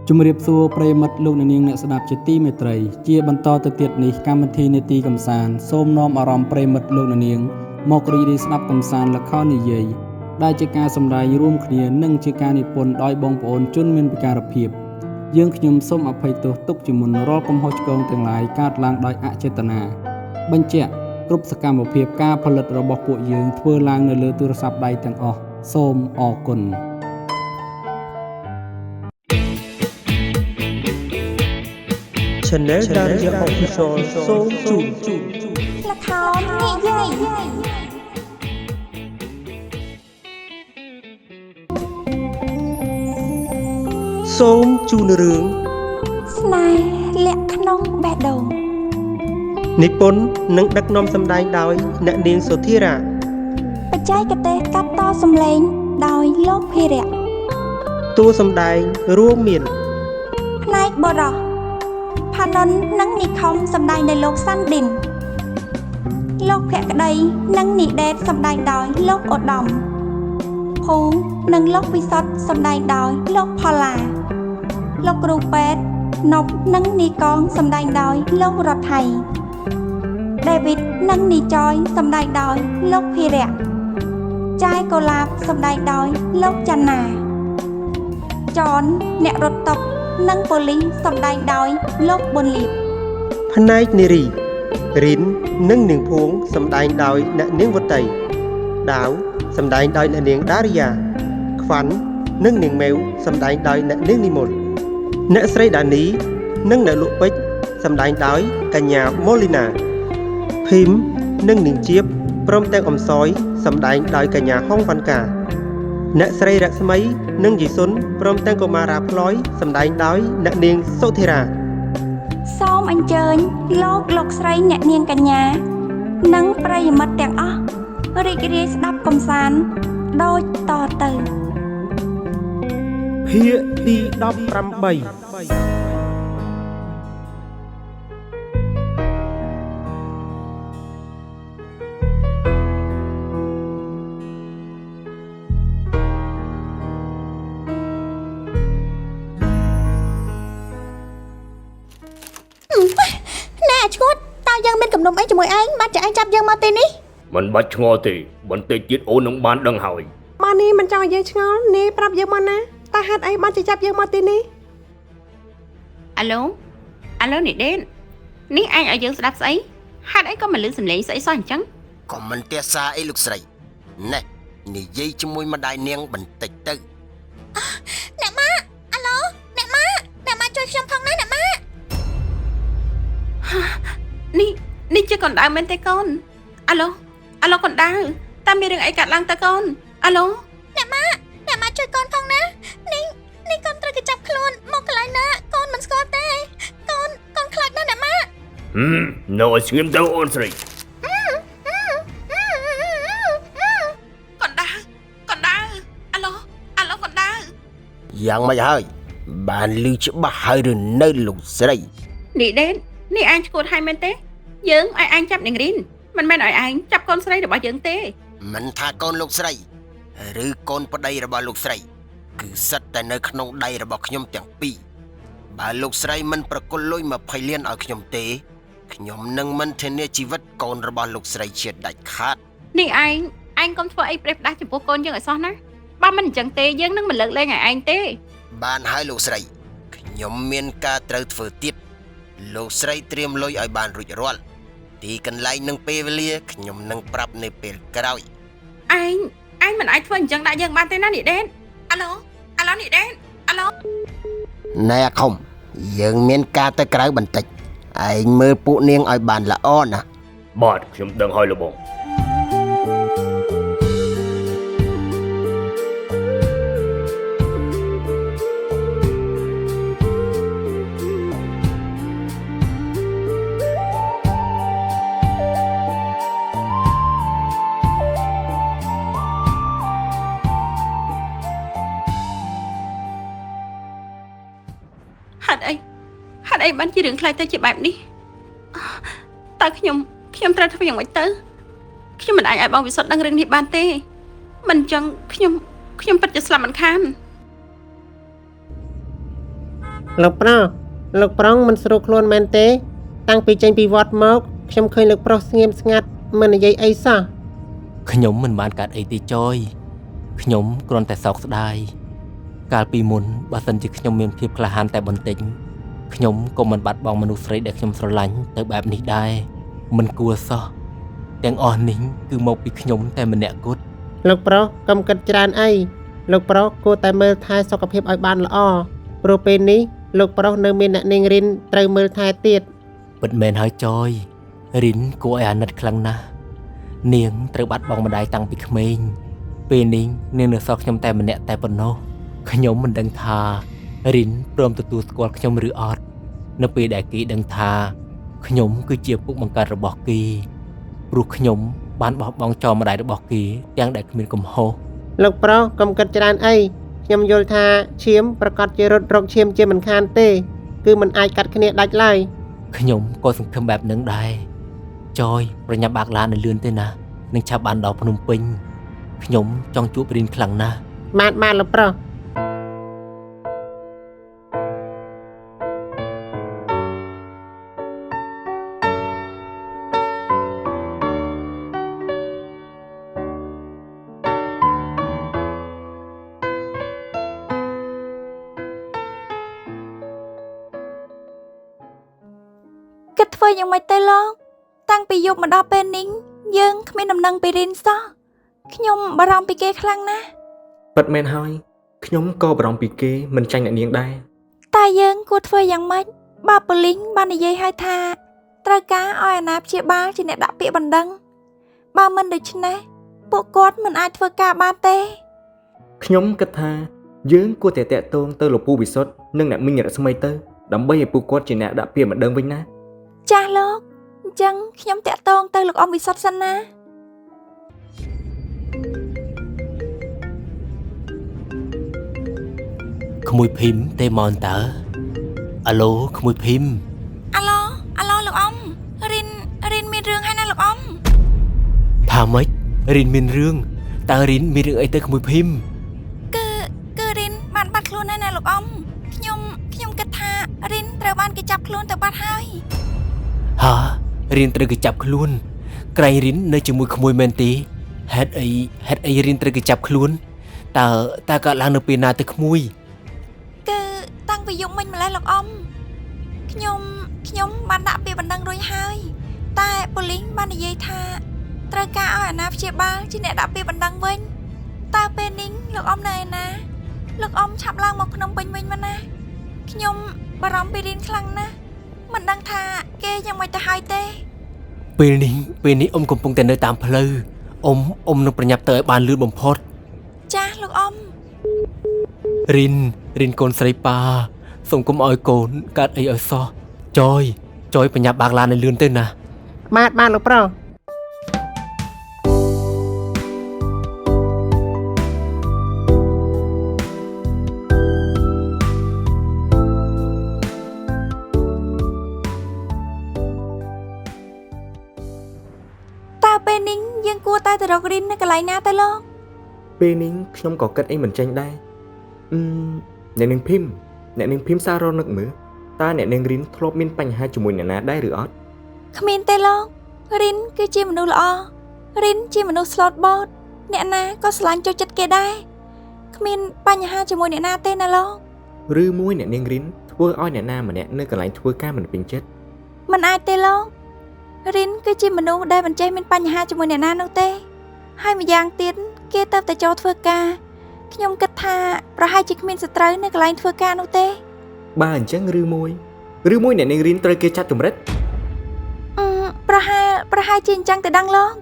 ជំរាបសួរប្រិយមិត្តលោកអ្នកនាងអ្នកស្ដាប់ជាទីមេត្រីជាបន្តទៅទៀតនេះកម្មវិធីនេតិកំសាន្តសូមនាំអារម្មណ៍ប្រិយមិត្តលោកអ្នកនាងមករីករាយស្ដាប់កំសាន្តល្ខោននិយាយដែលជាការសម្ដែងរួមគ្នានិងជាការនិពន្ធដោយបងប្អូនជនមានពិការភាពយើងខ្ញុំសូមអភ័យទោសទុកជាមុនរាល់កំហុសឆ្គងទាំងឡាយកើតឡើងដោយអចេតនាបញ្ជាក់គ្រប់សកម្មភាពការផលិតរបស់ពួកយើងធ្វើឡើងនៅលើទូរស័ព្ទដៃទាំងអស់សូមអរគុណ Channel Daria Official សូមជូន ល្ខោននិយាយ សូមជូនរឿង ស្នេហ៍លាក់ក្នុងបេះដូង និពន្ធនិងដឹកនាំសម្ដែងដោយអ្នកនាងសុធិរា បច្ចេកទេសកាត់តសំឡេងដោយលោកភិរៈ តួសម្ដែងរួមមាន ផ្នែកបរោះផានុននិងនីខុមសម្ដែងដោយលោកសាន់ឌិនលោកភក្តីនិងនីដេតសម្ដែងដោយលោកឧត្តមភូនិងលោកវិសុទ្ធសម្ដែងដោយលោកផល្លាលោកគ្រូពេទ្យនប់និងនីកងសម្ដែងដោយលោករដ្ឋៃដេវីតនិងនីចយសម្ដែងដោយលោកភិរៈចាយកូឡាបសម្ដែងដោយលោកចន្ទណាចនអ្នករត់តុកនិងប៉ូលីសសម្ដែងដោយលោកប៊ុនលៀប ផ្នែកនារីរិននិងនាងភួងសម្ដែងដោយអ្នកនាងវតីដាវសម្ដែងដោយអ្នកនាងដារីយ៉ាខ្វាន់និងនាងមេវសម្ដែងដោយអ្នកនាងនិមលអ្នកស្រីដានីនិងអ្នកលក់ពេជ្រសម្ដែងដោយកញ្ញាម៉ូលីណាភីមនិងនាងជៀបព្រមទាំងអំសយសម្ដែងដោយកញ្ញាហុងវ៉ាន់កាអ្នកស្រីរស្មីនិងយីសុនព្រមទាំងកុមារាផ្លយសម្ដែងដោយអ្នកនាងសុធិរា សូមអញ្ជើញលោកលោកស្រីអ្នកនាងកញ្ញានិងប្រិយមិត្តទាំងអស់រីករាយស្ដាប់កំសាន្តដូចតទៅ ភាគទី18 ណែឈួតតើយើងមានគំនុំអីជាមួយឯងបានចាឯងចាប់យើងមកទីនេះ មិនបាច់ឆ្ងល់ទេបន្តិចទៀតអូននឹងបានដឹងហើយ ម៉ានេះមិនចង់ឲ្យយើងឆ្ងល់នេះប្រាប់យើងមកណាតើហេតុអីបានជាចាប់យើងមកទីនេះ អាឡូអាឡូនេះដេននេះឯងឲ្យយើងស្ដាប់ស្អីហេតុអីក៏មិនលឺសំឡេងស្អីសោះអញ្ចឹង ក៏មិនទេសារអីលោកស្រីណែនិយាយជាមួយម្ដាយនាងបន្តិចទៅ អ្នកម៉ាក់អាឡូអ្នកម៉ាក់អ្នកម៉ាក់ជួយខ្ញុំផងណាអ្នកម៉ាក់ នេះនេះជាកណ្ដៅមែនទេកូនអាឡូអាឡូកណ្ដៅតើមានរឿងអីកាត់ឡើងតើកូនអាឡូ អ្នកម៉ាក់អ្នកម៉ាក់ជួយកូនផងណានេះនេះកូនត្រូវគេចាប់ខ្លួនមកកន្លែងណាកូនមិនស្គាល់ទេកូនកូនខ្លាចណាស់អ្នកម៉ាក់ ហឹមនៅឲ្យស្ងៀមទៅអូនស្រី កណ្ដៅកណ្ដៅអាឡូអាឡូកណ្ដៅ យ៉ាងម៉េចហើយបានឮច្បាស់ហើយឬនៅលោកស្រី នេះដេននេះឯងឈួតហើយមែនទេយើងឲ្យឯងចាប់នាងរីនមិនមែនឲ្យឯងចាប់កូនស្រីរបស់យើងទេ មិនថាកូនលោកស្រីឬកូនប្តីរបស់លោកស្រីគឺសិតតែនៅក្នុងដៃរបស់ខ្ញុំទាំងពីរបើលោកស្រីមិនប្រគល់លុយ20លានឲ្យខ្ញុំទេខ្ញុំនឹងមិនធានាជីវិតកូនរបស់លោកស្រីជាដាច់ខាត នេះឯងឯងកុំធ្វើអីប្រេះផ្ដាស់ចំពោះកូនយើងឲ្យសោះណាបើមិនអញ្ចឹងទេយើងនឹងមិនលើកលែងឲ្យឯងទេ បានហើយលោកស្រីខ្ញុំមានការត្រូវធ្វើទៀតលោកស្រីត្រៀមលុយឲ្យបានរួចរាល់ទីកន្លែងនិងពេលវេលាខ្ញុំនឹងប្រាប់នៅពេលក្រោយ ឯងឯងមិនអាចធ្វើអញ្ចឹងដាក់យើងបានទេណានេះដេនអាឡូអាឡូនេះដេនអាឡូ ណែអាខុំយើងមានការទៅក្រៅបន្តិចឯងមើលពួកនាងឲ្យបានល្អណា បាទខ្ញុំដឹងហើយលោកបង ហេតុអីហេតុអីបានជារឿងខ្លាចទៅជាបែបនេះតើខ្ញុំត្រូវធ្វើយ៉ាងម៉េចទៅខ្ញុំមិនអាចឲ្យបងវិសុទ្ធដឹងរឿងនេះបានទេមិនអញ្ចឹងខ្ញុំពិតជាស្លាប់មិនខាន លោកប្រុសលោកប្រុងមិនស្រួលខ្លួនមែនទេ តាំងពីចេញពីវត្តមកខ្ញុំឃើញលោកប្រុសស្ងៀមស្ងាត់មិននិយាយអីសោះ ខ្ញុំមិនបានកាត់អីទេចយខ្ញុំគ្រាន់តែសោកស្ដាយកាលពីមុនបើសិនជាខ្ញុំមានភាពក្លាហានតែបន្តិចខ្ញុំក៏មិនបាត់បង់មនុស្សស្រីដែលខ្ញុំស្រឡាញ់ទៅបែបនេះដែរមិនគួរសោះទាំងអស់នេះគឺមកពីខ្ញុំតែម្នាក់គត់ លោកប្រុសកុំគិតច្រើនអីលោកប្រុសគួរតែមើលថែសុខភាពឲ្យបានល្អព្រោះពេលនេះលោកប្រុសនៅមានអ្នកនាងរិនត្រូវមើលថែទៀត ពិតមែនហើយចយរិនគួរឲ្យអាណិតខ្លាំងណាស់នាងត្រូវបាត់បង់ម្ដាយតាំងពីក្មេងពេលនេះនាងនៅសល់ខ្ញុំតែម្នាក់តែប៉ុណ្ណោះខ្ញុំមិនដឹងថារិនព្រមទទួលស្គាល់ខ្ញុំឬអត់នៅពេលដែលគេដឹងថាខ្ញុំគឺជាពុកបង្កើតរបស់គេព្រោះខ្ញុំបានបោះបង់ចោលម្ដាយរបស់គេទាំងដែលគ្មានកំហុស លោកប្រុសកុំគិតច្រើនអីខ្ញុំយល់ថាឈាមប្រកាសជារត់រកឈាមជាមិនខានទេគឺមិនអាចកាត់គ្នាដាច់ឡើយ ខ្ញុំក៏សង្ឃឹមបែបនឹងដែរចយប្រញាប់បាក់ឡានឲ្យលឿនទេណានឹងឆាប់បានដល់ភ្នំពេញខ្ញុំចង់ជួបរិនខ្លាំងណាស់ បាទបាទលោកប្រុស គិតធ្វើយ៉ាងម៉េចទៅលោកតាំងពីយប់មកដល់ពេលនេះយើងគ្មានដំណឹងពីរិនសោះខ្ញុំបារម្ភពីគេខ្លាំងណាស់ ពិតមែនហើយខ្ញុំក៏បារម្ភពីគេមិនចាញ់អ្នកនាងដែរ តែយើងគួរធ្វើយ៉ាងម៉េចបើប៉ូលីសបាននិយាយឲ្យថាត្រូវការឲ្យអាណាព្យាបាលជាអ្នកដាក់ពាក្យបណ្ដឹងបើមិនដូច្នេះពួកគាត់មិនអាចធ្វើការបានទេ ខ្ញុំគិតថាយើងគួរតែតាក់ទងទៅលោកពូវិសុទ្ធនិងអ្នកមីងរស្មីទៅដើម្បីឲ្យពួកគាត់ជាអ្នកដាក់ពាក្យបណ្ដឹងវិញណា ចាស់លោកអញ្ចឹងខ្ញុំតាក់ទងទៅលោកអ៊ំវិសុទ្ធសិនណា ក្មួយភីមទេមកអន្តើអាឡូក្មួយភីម អាឡូអាឡូលោកអ៊ំរិនរិនមានរឿងហើយណាលោកអ៊ំ ថាម៉េចរិនមានរឿងតើរិនមានរឿងអីទៅក្មួយភីម គឺគឺរិនបានបាត់ខ្លួនហើយណាលោកអ៊ំខ្ញុំខ្ញុំគិតថារិនត្រូវបានគេចាប់ខ្លួនទៅបាត់ហើយ ហារិនត្រូវគេចាប់ខ្លួនក្រែងរិននៅជាមួយក្មួយមែនទេហេតុអីហេតុអីរិនត្រូវគេចាប់ខ្លួនតើតើកើតឡើងនៅពេលណាទៅក្មួយ គឺតាំងពីយប់មិញម្ល៉េះលោកអ៊ំខ្ញុំខ្ញុំបានដាក់ពាក្យបណ្ដឹងរួចហើយតែប៉ូលីសបាននិយាយថាត្រូវការឲ្យអាណាព្យាបាលជាអ្នកដាក់ពាក្យបណ្ដឹងវិញតើពេលនេះលោកអ៊ំនៅឯណាលោកអ៊ំឆាប់ឡើងមកភ្នំពេញវិញមកណាខ្ញុំបារម្ភពីរិនខ្លាំងណាស់មិនដឹងថាគេយ៉ាងម៉េចទៅហើយទេ ពេលនេះពេលនេះអ៊ំកំពុងតែនៅតាមផ្លូវអ៊ំអ៊ំនឹងប្រញាប់ទៅឲ្យបានលឿនបំផុត ចាស់លោកអ៊ំ រិនរិនកូនស្រីប៉ាសូមកុំឲ្យកូនកើតអីឲ្យសោះចយចយប្រញាប់បាក់ឡានឲ្យលឿនទៅណា បាទបាទលោកប្រុស តើពេលនេះយើងគួរតែទៅរករិននៅកន្លែងណាទៅលោក ពេលនេះខ្ញុំក៏គិតអីមិនចេញដែរអឺអ្នកនាងភីមអ្នកនាងភីមសាររនឹកមើលតើអ្នកនាងរិនធ្លាប់មានបញ្ហាជាមួយអ្នកណាដែរឬអត់ គ្មានទេលោករិនគឺជាមនុស្សល្អរិនជាមនុស្សស្លូតបូតអ្នកណាក៏ស្រឡាញ់ចូលចិត្តគេដែរគ្មានបញ្ហាជាមួយអ្នកណាទេណាលោក ឬមួយអ្នកនាងរិនធ្វើឲ្យអ្នកណាម្នាក់នៅកន្លែងធ្វើការមិនពេញចិត្ត មិនអាចទេលោករិនគឺជាមនុស្សដែលមិនចេះមានបញ្ហាជាមួយអ្នកណានោះទេហើយម្យ៉ាងទៀតគេទៅតែចូលធ្វើការខ្ញុំគិតថាប្រហែលជាគ្មានសត្រូវនៅកន្លែងធ្វើការនោះទេ បើអញ្ចឹងឬមួយឬមួយអ្នកនាងរិនត្រូវគេចាត់ចម្រិត អឺប្រហែលប្រហែលជាអញ្ចឹងទៅដឹងលោក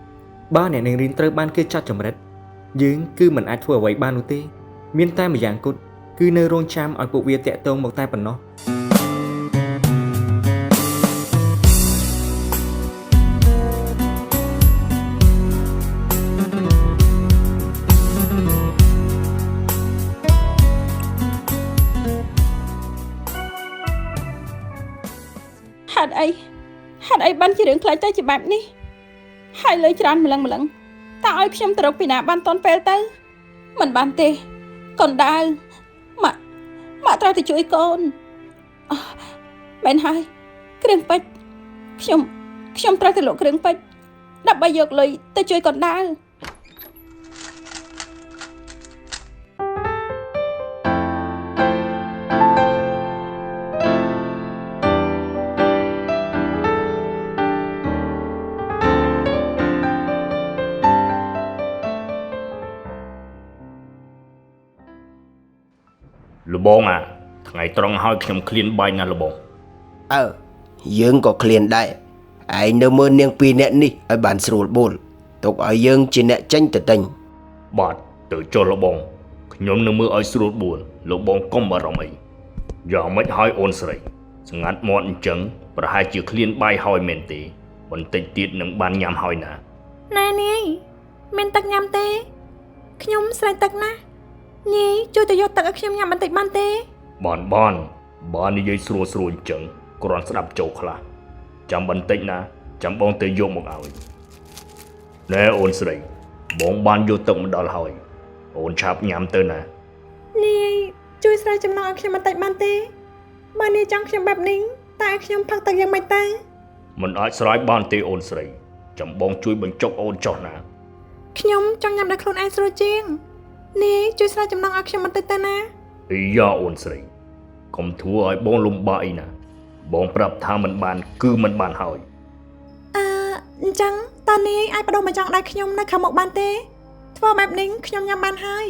បើអ្នកនាងរិនត្រូវបានគេចាត់ចម្រិតយើងគឺមិនអាចធ្វើអ្វីបាននោះទេមានតែម្យ៉ាងគត់គឺនៅរងចាំឲ្យពួកវាតាក់ទងមកតែប៉ុណ្ណោះ ហេតុអីហេតុអីបានជារឿងខ្លាចទៅជាបែបនេះហើយលើច្រើនម្លឹងម្លឹងតើឲ្យខ្ញុំទៅរកពីណាបានតន់ពេលទៅមិនបានទេកូនដាវម៉ាក់ម៉ាក់ត្រូវតែជួយកូន មែនហើយគ្រឿងពេជ្រខ្ញុំខ្ញុំត្រូវទៅលក់គ្រឿងពេជ្រដើម្បីយកលុយទៅជួយកូនដាវ លបងអាថ្ងៃត្រង់ហើយខ្ញុំឃ្លានបាយណាស់លបង អើយើងក៏ឃ្លានដែរឯងនៅមើលនាងពីរនាក់នេះឲ្យបានស្រួលបួលទុកឲ្យយើងជាអ្នកចេញទៅទិញ បាទទៅចុះលបងខ្ញុំនឹងមើលឲ្យស្រួលបួលលោកបងកុំបារម្ភអីយ៉ាងម៉េចហើយអូនស្រីស្ងាត់មាត់អញ្ចឹងប្រហែលជាឃ្លានបាយហើយមែនទេបន្តិចទៀតនឹងបានញ៉ាំហើយណា ណែនាយមានទឹកញ៉ាំទេខ្ញុំស្រេកទឹកណាស់នាយជួយទៅយកទឹកឲ្យខ្ញុំញ៉ាំបន្តិចបានទេ បានបានបើនិយាយស្រួលស្រួលអញ្ចឹងគ្រាន់ស្ដាប់ចូលខ្លះចាំបន្តិចណាចាំបងទៅយកមកឲ្យណែអូនស្រីបងបានយកទឹកមកដល់ហើយអូនឆាប់ញ៉ាំទៅណា នាយជួយស្រាយចំណងឲ្យខ្ញុំបន្តិចបានទេបើនាយចង់ខ្ញុំបែបនេះតែឲ្យខ្ញុំផឹកទឹកយ៉ាងម៉េចទៅ មិនអាចស្រាយបានទេអូនស្រីចាំបងជួយបញ្ចុកអូនចុះណា ខ្ញុំចង់ញ៉ាំដោយខ្លួនឯងស្រួលជាងនាយជួយស្រាយចំណងឲ្យខ្ញុំបន្តិចទៅណា អីយ៉ាអូនស្រីកុំធ្វើឲ្យបងលំបាកអីណាបងប្រាប់ថាមិនបានគឺមិនបានហើយ អឺអញ្ចឹងតើនាយអាចបដូរមកចង់ដៃខ្ញុំនៅខាងមុខបានទេធ្វើបែបនេះខ្ញុំញ៉ាំបានហើយ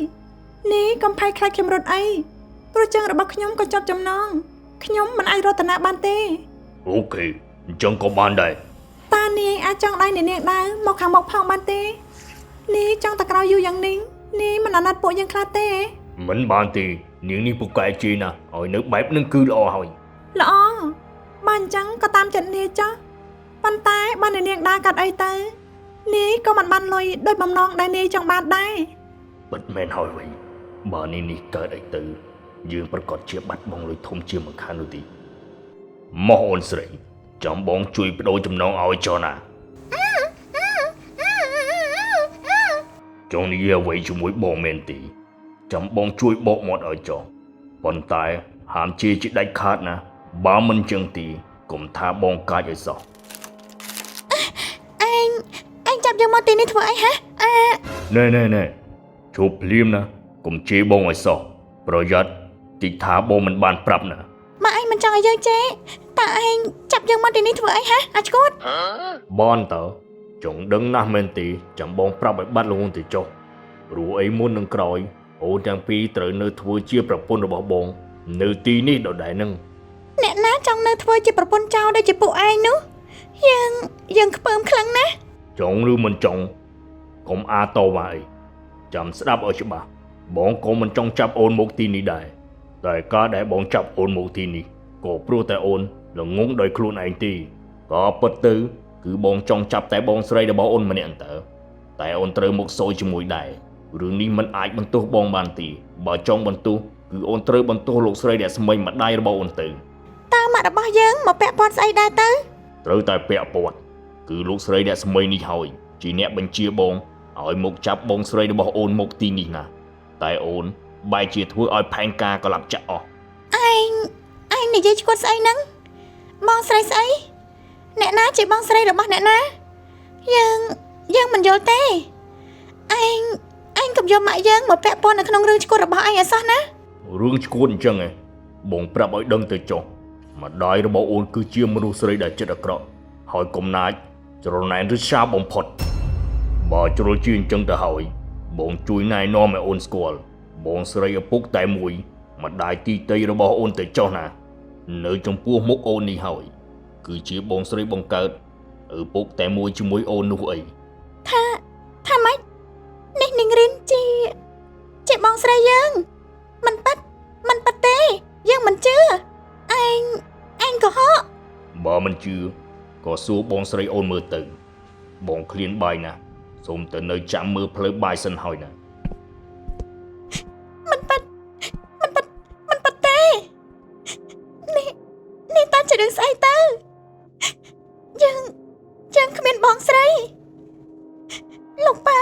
នាយកុំភ័យខ្លាចខ្ញុំរត់អីព្រោះជើងរបស់ខ្ញុំក៏ជាប់ចំណងខ្ញុំមិនអាចរត់តាណាបានទេ អូខេអញ្ចឹងក៏បានដែរ តើនាយអាចចង់ដៃអ្នកនាងដៅមកខាងមុខផងបានទេនាយចង់តែក្រោយយូរយ៉ាងនេះនាយមិនអាណិតពួកយើងខ្លះទេ មិនបានទេនាងនេះពូកែជេរណាស់ឲ្យនៅបែបនឹងគឺល្អហើយ ល្អបើអញ្ចឹងក៏តាមចិត្តនាយចុះប៉ុន្តែបើអ្នកនាងដើរកាត់អីទៅនាយក៏មិនបានលុយដោយបំណងដែលនាយចង់បានដែរ ពិតមែនហើយវិញបើនេះនេះកើតអីទៅយើងប្រកាសជាបាត់បង់លុយធំជាងមួយខាននោះទីមកអូនស្រីចាំបងជួយបដូរចំណងឲ្យចុះណាចង់និយាយអ្វីជាមួយបងមែនទេចាំបងជួយបកមាត់ឲ្យចុះប៉ុន្តែហាមជេរជាដាច់ខាតណាបើមិនចឹងទីកុំថាបងកាចឲ្យសោះ ឯងឯងចាប់យើងមកទីនេះធ្វើអីហ៎អា ណែណែណែជប់ភ្លាមណាកុំជេរបងឲ្យសោះប្រយ័ត្នតិចថាបងមិនបានប្រាប់ណា មកឯងមិនចង់ឲ្យយើងជេរតើឯងចាប់យើងមកទីនេះធ្វើអីហ៎អាចឈួត បានតើចង់ដឹងណាស់មែនទេចាំបងប្រាប់ឲ្យបាត់ល្ងងទៅចុះព្រោះអីមុននឹងក្រោយអូនទាំងពីរត្រូវនៅធ្វើជាប្រពន្ធរបស់បងនៅទីនេះដដែលនឹង អ្នកណាចង់នៅធ្វើជាប្រពន្ធចោលដូចជាពួកឯងនោះយើងយើងខ្ពើមខ្លាំងណាស់ ចង់ឬមិនចង់កុំអាតវ៉ាអីចាំស្ដាប់ឲ្យច្បាស់បងក៏មិនចង់ចាប់អូនមកទីនេះដែរតែការដែលបងចាប់អូនមកទីនេះក៏ព្រោះតែអូនល្ងងដោយខ្លួនឯងទេក៏ពិតទៅគឺបងចង់ចាប់តែបងស្រីរបស់អូនម្នាក់តើតែអូនត្រូវមកសយជាមួយដែររឿងនេះមិនអាចបន្ទោសបងបានទេបើចង់បន្ទោសគឺអូនត្រូវបន្ទោសលោកស្រីដែលស្មីម្ដាយរបស់អូនទៅ តើម៉ាក់របស់យើងមកពាក់ព័ន្ធស្អីដែរទៅ ត្រូវតែពាក់ព័ន្ធគឺលោកស្រីដែលស្មីនេះហើយជាអ្នកបញ្ជាបងឲ្យមកចាប់បងស្រីរបស់អូនមកទីនេះណាតែអូនបែរជាធ្វើឲ្យផែនការក៏ឡាប់ចាក់អស់ ឯងឯងនិយាយឈួតស្អីហ្នឹងបងស្រីស្អីអ្នកណាជាបងស្រីរបស់អ្នកណាយើងយើងមិនយល់ទេឯងឯងកុំយកម៉ាក់យើងមកពាក់ព័ន្ធនៅក្នុងរឿងឈួតរបស់ឯងឲ្យសោះណា រឿងឈួតអញ្ចឹងឯងបងប្រាប់ឲ្យដឹងទៅចុះម្ដាយរបស់អូនគឺជាមនុស្សស្រីដែលចិត្តអាក្រក់ហើយកំណាចច្រណែនឬឆាបំផុតបើជ្រុលជាអញ្ចឹងទៅហើយបងជួយណែនាំឲ្យអូនស្គាល់បងស្រីឪពុកតែមួយម្ដាយទីតីរបស់អូនទៅចុះណានៅចំពោះមុខអូននេះហើយគឺជាបងស្រីបង្កើតឪពុកតែមួយជាមួយអូននោះអី ថាថាម៉េចនេះនាងរិនជាជាបងស្រីយើងមិនប៉ិតមិនប៉ិតទេយើងមិនជឿឯងឯងកុហក បើមិនជឿក៏សួរបងស្រីអូនមើលទៅបងឃ្លានបាយណាស់សូមទៅនៅចាំមើលផ្លូវបាយសិនហើយណា មិនប៉ិតមិនប៉ិតមិនប៉ិតទេនេះនេះតើជារឿងស្អីទៅយើងយើងគ្មានបងស្រីលោកប៉ា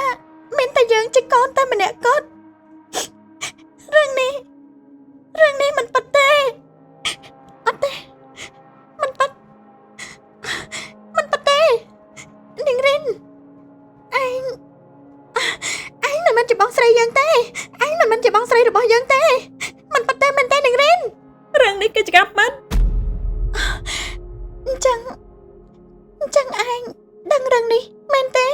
មានតែយើងជាកូនតែម្នាក់គត់រឿងនេះរឿងនេះមិនប៉ិតទេអត់ទេ ស្រីរបស់យើងទេមិនពិតទេមែនទេនាងរិន រឿងនេះគឺជាការពិត អញ្ចឹងឯងដឹងរឿងនេះមែនទេ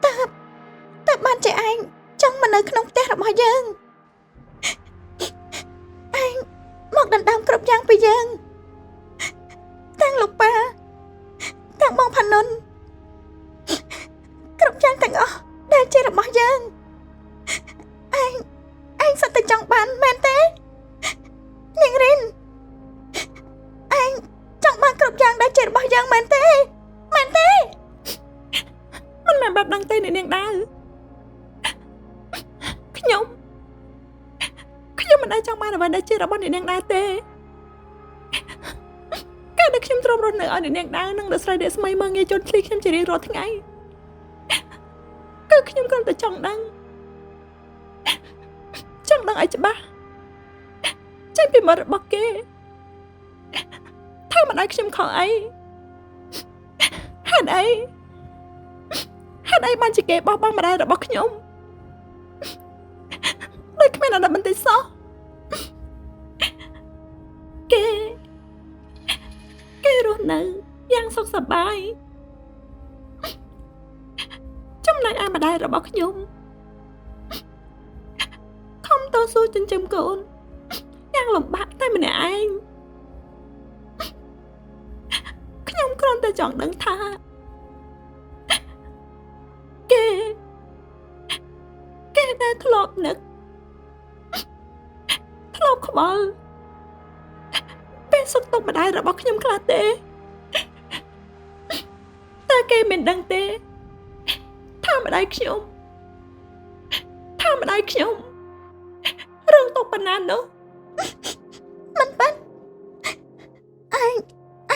តើបានជាឯងចង់មកនៅក្នុងផ្ទះរបស់យើងឯងមកដណ្ដើមគ្រប់យ៉ាងពីយើងទាំងលោកប៉ាទាំងបងផានុនគ្រប់យ៉ាងទាំងអស់ដែលជារបស់យើងឯងសិតតែចង់បានមែនទេនាងរិនឯងចង់បានគ្រប់យ៉ាងដែលជារបស់យើងមែនទេមែនទេ មិនមែនបែបដឹងទេអ្នកនាងដាវខ្ញុំមិនដែលចង់បានអ្វីដែលជារបស់អ្នកនាងដែរទេកាលដែលខ្ញុំទ្រាំរស់នៅឲ្យអ្នកនាងដាវនិងលោកស្រីរស្មីមើលងាយជន់ឈ្លីខ្ញុំជារៀងរាល់ថ្ងៃគឺខ្ញុំគ្រាន់តែចង់ដឹងឲ្យច្បាស់ចេញពីមាត់របស់គេថាមិនឲ្យខ្ញុំខកអីហេតុអីបានជាគេបោះបង់ម្ដាយរបស់ខ្ញុំដោយគ្មានអាណិតបន្តិចសោះគេរស់នៅយ៉ាងសុខសប្បាយចំណែកឯម្ដាយរបស់ខ្ញុំខំតស៊ូចិញ្ចឹមកូនយ៉ាងលំបាកតែម្នាក់ឯងខ្ញុំគ្រាន់តែចង់ដឹងថាគេដែលធ្លាប់នឹកធ្លាប់ខ្វល់ពេលសុខទុក្ខម្ដាយរបស់ខ្ញុំខ្លះទេតែគេមិនដឹងទេថាម្ដាយខ្ញុំរងទុក្ខប៉ុណ្ណានោះ មិនពិត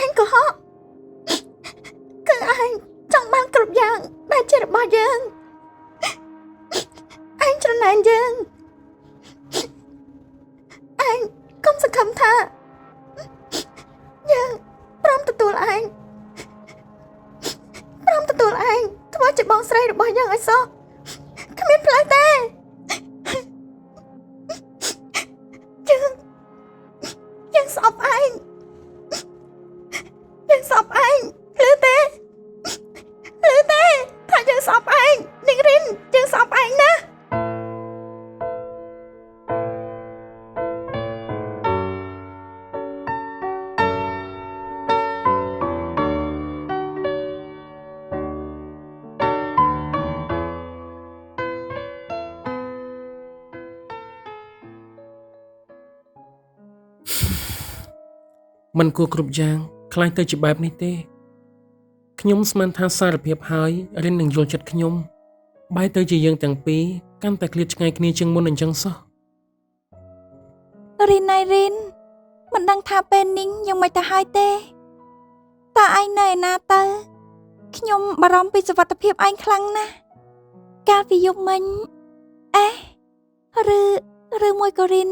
ឯងកុហកគឺឯងចង់បានគ្រប់យ៉ាងដែលជារបស់យើងឯងច្រណែនយើងឯងកុំសង្ឃឹមថាយើងព្រមទទួលឯងធ្វើជាបងស្រីរបស់យើងឲ្យសោះគ្មានផ្លូវទេយើងស្អប់ឯងឮទេថាយើងស្អប់ឯងនាងរិនយើងស្អប់ឯងណា មិនគួរគ្រប់យ៉ាងខ្លាចទៅជាបែបនេះទេខ្ញុំស្មានថាសារភាពហើយរិននឹងយល់ចិត្តខ្ញុំបែរទៅជាយើងទាំងពីរកាន់តែឃ្លាតឆ្ងាយគ្នាជាងមុនអញ្ចឹងសោះ រិនហើយរិនមិនដឹងថាពេលនេះយ៉ាងម៉េចទៅហើយទេតើឯងនៅឯណាទៅខ្ញុំបារម្ភពីសុវត្ថិភាពឯងខ្លាំងណាស់កាលពីយប់មិញអេឬមួយក៏រិន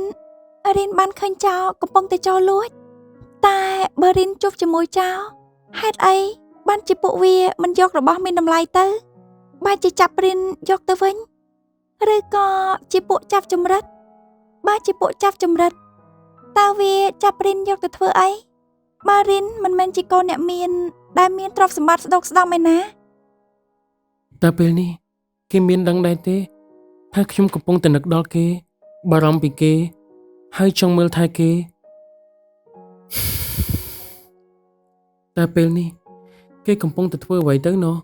បានឃើញចោរកំពុងតែចោរលួចតែបើរិនជួបជាមួយចោរហេតុអីបានជាពួកវាមិនយករបស់មានតម្លៃទៅបែរជាចាប់រិនយកទៅវិញឬក៏ជាពួកចាប់ចម្រិតបើជាពួកចាប់ចម្រិតតើវាចាប់រិនយកទៅធ្វើអីបើរិនមិនមែនជាកូនអ្នកមានដែលមានទ្រព្យសម្បត្តិស្ដុកស្ដំឯណា តើពេលនេះគេមានដឹងដែរទេថាខ្ញុំកំពុងតែនឹកដល់គេបារម្ភពីគេហើយចង់មើលថែគេតែពេលនេះគេកំពុងតែធ្វើអ្វីទៅណោះ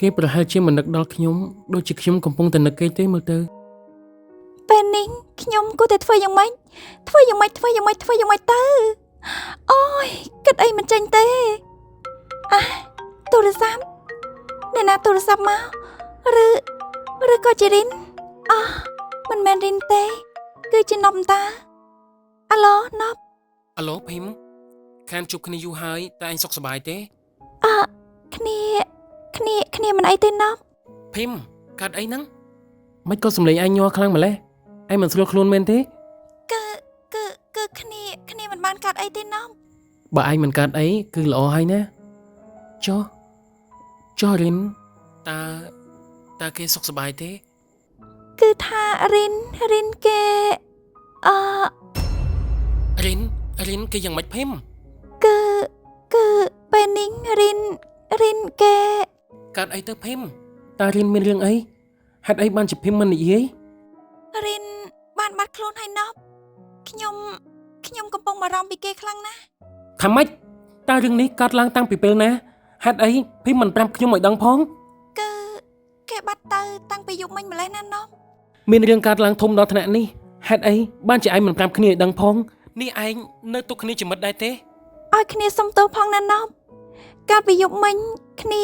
គេប្រហែលជាមិននឹកដល់ខ្ញុំដូចជាខ្ញុំកំពុងតែនឹកគេទេមើលទៅពេលនេះខ្ញុំគួរតែធ្វើយ៉ាងម៉េចធ្វើយ៉ាងម៉េចធ្វើយ៉ាងម៉េចធ្វើយ៉ាងម៉េចទៅអូយគិតអីមិនចេញទេអាទូរស័ព្ទអ្នកណាទូរស័ព្ទមកឬក៏ជារិនអោះមិនមែនរិនទេគឺជានប់តាអាឡូនប់អាឡូភីមខានជួបគ្នាយូរហើយតែឯងសុខសប្បាយទេអើគ្នាមិនអីទេនប់ភីមកាត់អីហ្នឹងមិនក៏សំលេងឯងញ័រខ្លាំងម្ល៉េះឯងមិនស្រួលខ្លួនមែនទេគឺគ្នាមិនបានកាត់អីទេនប់បើឯងមិនកាត់អីគឺល្អហើយណាចុះរិនតើគេសុខសប្បាយទេ គឺថារិនរិនគេអឺ រិនរិនគេយ៉ាងម៉េចភីម គឺគឺពេលនេះរិនរិនគេ កើតអីទៅភីមតើរិនមានរឿងអីហេតុអីបានជាភីមមិននិយាយ រិនបានបាត់ខ្លួនហើយណប់ខ្ញុំខ្ញុំកំពុងបារម្ភពីគេខ្លាំងណាស់ ថាម៉េចតើរឿងនេះកើតឡើងតាំងពីពេលណាហេតុអីភីមមិនប្រាប់ខ្ញុំឲ្យដឹងផង គឺគេបាត់ទៅតាំងពីយប់មិញម្លេះណាណប់ មានរឿងកើតឡើងធំដល់ថ្នាក់នេះហេតុអីបានជាឯងមិនប្រាប់គ្នាឲ្យដឹងផងនេះឯងនៅទុកគ្នាជាមិត្តដែរទេ ឲ្យគ្នាសុំទោសផងណាណប់កាលពីយប់មិញគ្នា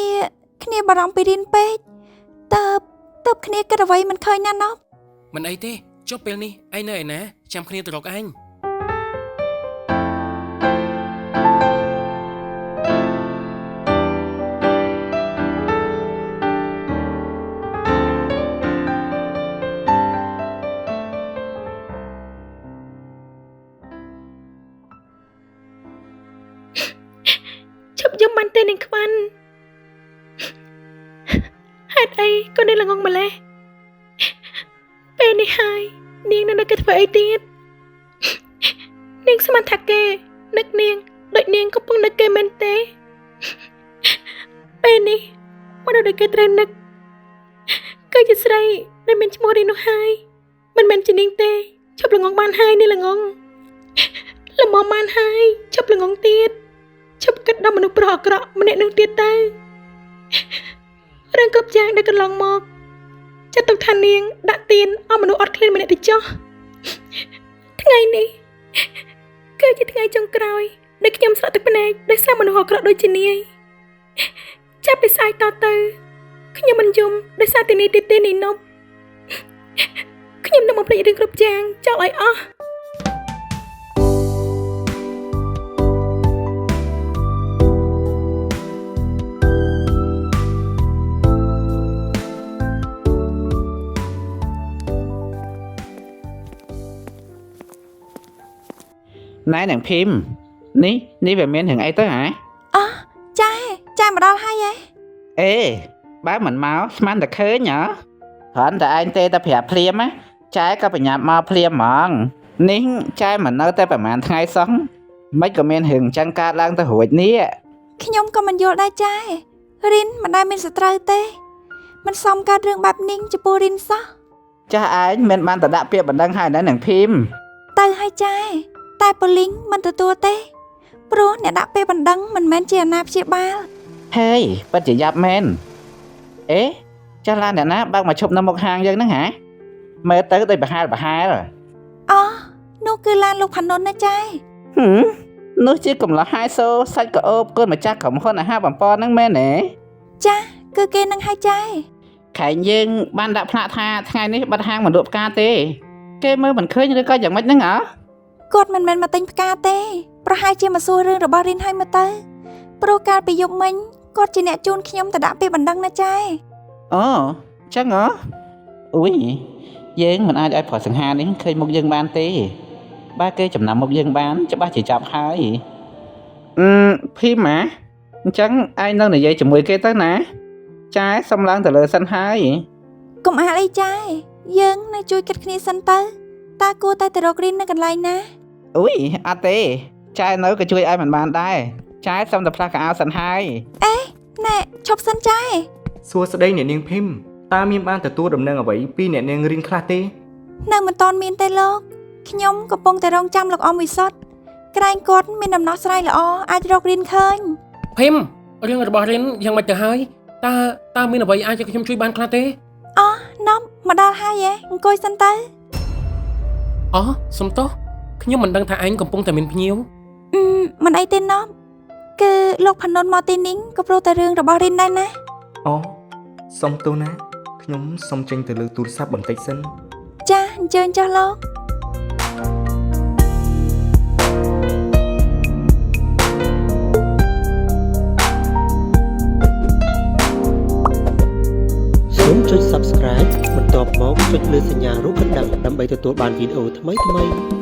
គ្នាបារម្ភពីរិនពេកតើបតើបគ្នាគិតអ្វីមិនឃើញណាណប់ មិនអីទេចុះពេលនេះឯងនៅឯណាចាំគ្នាទៅរកឯង ឈប់យំបានទេនាងខ្វាន់ហេតុអីក៏នាងល្ងងម្លេះពេលនេះហើយនាងនៅនឹកគេធ្វើអីទៀតនាងស្មានថាគេនឹកនាងដូចនាងកំពុងនឹកគេមែនទេពេលនេះមនុស្សដែលគេត្រូវនឹកគឺជាស្រីដែលមានឈ្មោះរីនោះហើយមិនមែនជានាងទេឈប់ល្ងងបានហើយនាងល្ងងល្មមបានហើយឈប់ល្ងងទៀត ឈប់គិតដល់មនុស្សប្រុសអាក្រក់ម្នាក់នឹងទៀតទៅរឿងគ្រប់យ៉ាងដែលកន្លងមកចាត់ទុកថានាងដាក់ទៀនឲ្យមនុស្សអត់ឃ្លានម្នាក់ទៅចុះថ្ងៃនេះគឺជាថ្ងៃចុងក្រោយដែលខ្ញុំស្រក់ទឹកភ្នែកដោយសារមនុស្សអាក្រក់ដូចជានាយចាប់ពីស្អែកតទៅខ្ញុំមិនយំដោយសារតែនាយទៀតទេនីណប់ខ្ញុំនឹងបំភ្លេចរឿងគ្រប់យ៉ាងចោលឲ្យអស់ ណែនាងភីមនេះនេះវាមានរឿងអីទៅហ៎ អោះចែចែមកដល់ហើយហ៎ អេបើមិនមកស្មានតែឃើញហ៎គ្រាន់តែឯងទេតែប្រាប់ភ្លាមណាចែក៏បញ្ញាប់មកភ្លាមហ្មងនេះចែមិននៅតែប្រហែលថ្ងៃសោះមិនក៏មានរឿងអញ្ចឹងកើតឡើងទៅរួចនេះ ខ្ញុំក៏មិនយល់ដែរចែរិនមិនដែលមានសត្រូវទេមិនសមកើតរឿងបែបនេះចំពោះរិនសោះ ចាស់ឯងមិនបានទៅដាក់ពាក្យបណ្ដឹងហើយណានាងភីម ទៅហើយចែតែប៉ូលីសមិនទទួលទេព្រោះអ្នកដាក់ពាក្យបណ្ដឹងមិនមែនជាអាណាព្យាបាល ហេពិតជាយ៉ាប់មែនអេចាស់ឡានអ្នកណាបើកមកឈប់នៅមុខហាងយើងហ្នឹងហ៎មើលទៅដូចប្រហែលប្រហែល អូនោះគឺឡានលោកផានុនណាចែ ហឹមនោះជាកំឡោះហៃសូសាច់ក្អូបកូនម្ចាស់ក្រុមហ៊ុនអាហារបំពន់ហ្នឹងមែនទេ ចាគឺគេនឹងហើយចែ ខែងយើងបានដាក់ផ្លាកថាថ្ងៃនេះបិទហាងមិនលក់ផ្កាទេគេមើលមិនឃើញឬក៏យ៉ាងម៉េចហ្នឹងហ៎ គាត់មិនមែនមកទិញផ្កាទេប្រហែលជាមកសួររឿងរបស់រិនហើយមើលទៅព្រោះកាលពីយប់មិញគាត់ជាអ្នកជូនខ្ញុំទៅដាក់ពាក្យបណ្ដឹងណាចែ អូចឹងហ៎អ៊ុយយើងមិនអាចឲ្យប្រុសសង្ហានេះឃើញមុខយើងបានទេបើគេចំណាំមុខយើងបានច្បាស់ជាចាប់ហើយអឺភីម៉ាអញ្ចឹងឯងនៅនិយាយជាមួយគេទៅណាចែសុំឡើងទៅលើសិនហើយក ុំអាលអីចែយើងនៅជួយគិតគ្នាសិនទៅតើគួរតែទៅរករិននៅកន្លែងណា អ៊ុយអត់ទេចែនៅក៏ជួយឲ្យមិនបានដែរចែសុំតែផ្លាស់កៅអៅសិនហើយ ណែឈប់សិនចែ សួស្តីអ្នកនាងភីមតើមានបានទទួលដំណឹងអ្វីពីអ្នកនាងរីនខ្លះទេ នៅមិនទាន់មានទេលោកខ្ញុំកំពុងតែរងចាំលោកអមវិសុទ្ធក្រែងគាត់មានដំណោះស្រាយល្អអាចរករិនឃើញ ភីមរឿងរបស់រិនយ៉ាងម៉េចទៅហើយតើតើមានអ្វីអាចឲ្យខ្ញុំជួយបានខ្លះទេ អូណប់មកដល់ហើយហ៎អង្គុយសិនទៅ អូសុំទោសខ្ញុំមិនដឹងថាឯងកំពុងតែមានភ្ញៀវ អឺមិនអីទេណប់គឺលោកផានុនមកទីនេះក៏ព្រោះតែរឿងរបស់រិនដែរណា អូសុំទោសណាខ្ញុំសុំចេញទៅលើទូរស័ព្ទបន្តិចសិន ចាអញ្ជើញចុះលោក សូមចុច Subscribe បន្ទាប់មកចុចលើសញ្ញារូបកណ្ដឹងដើម្បីទទួលបានវីដេអូថ្មីៗ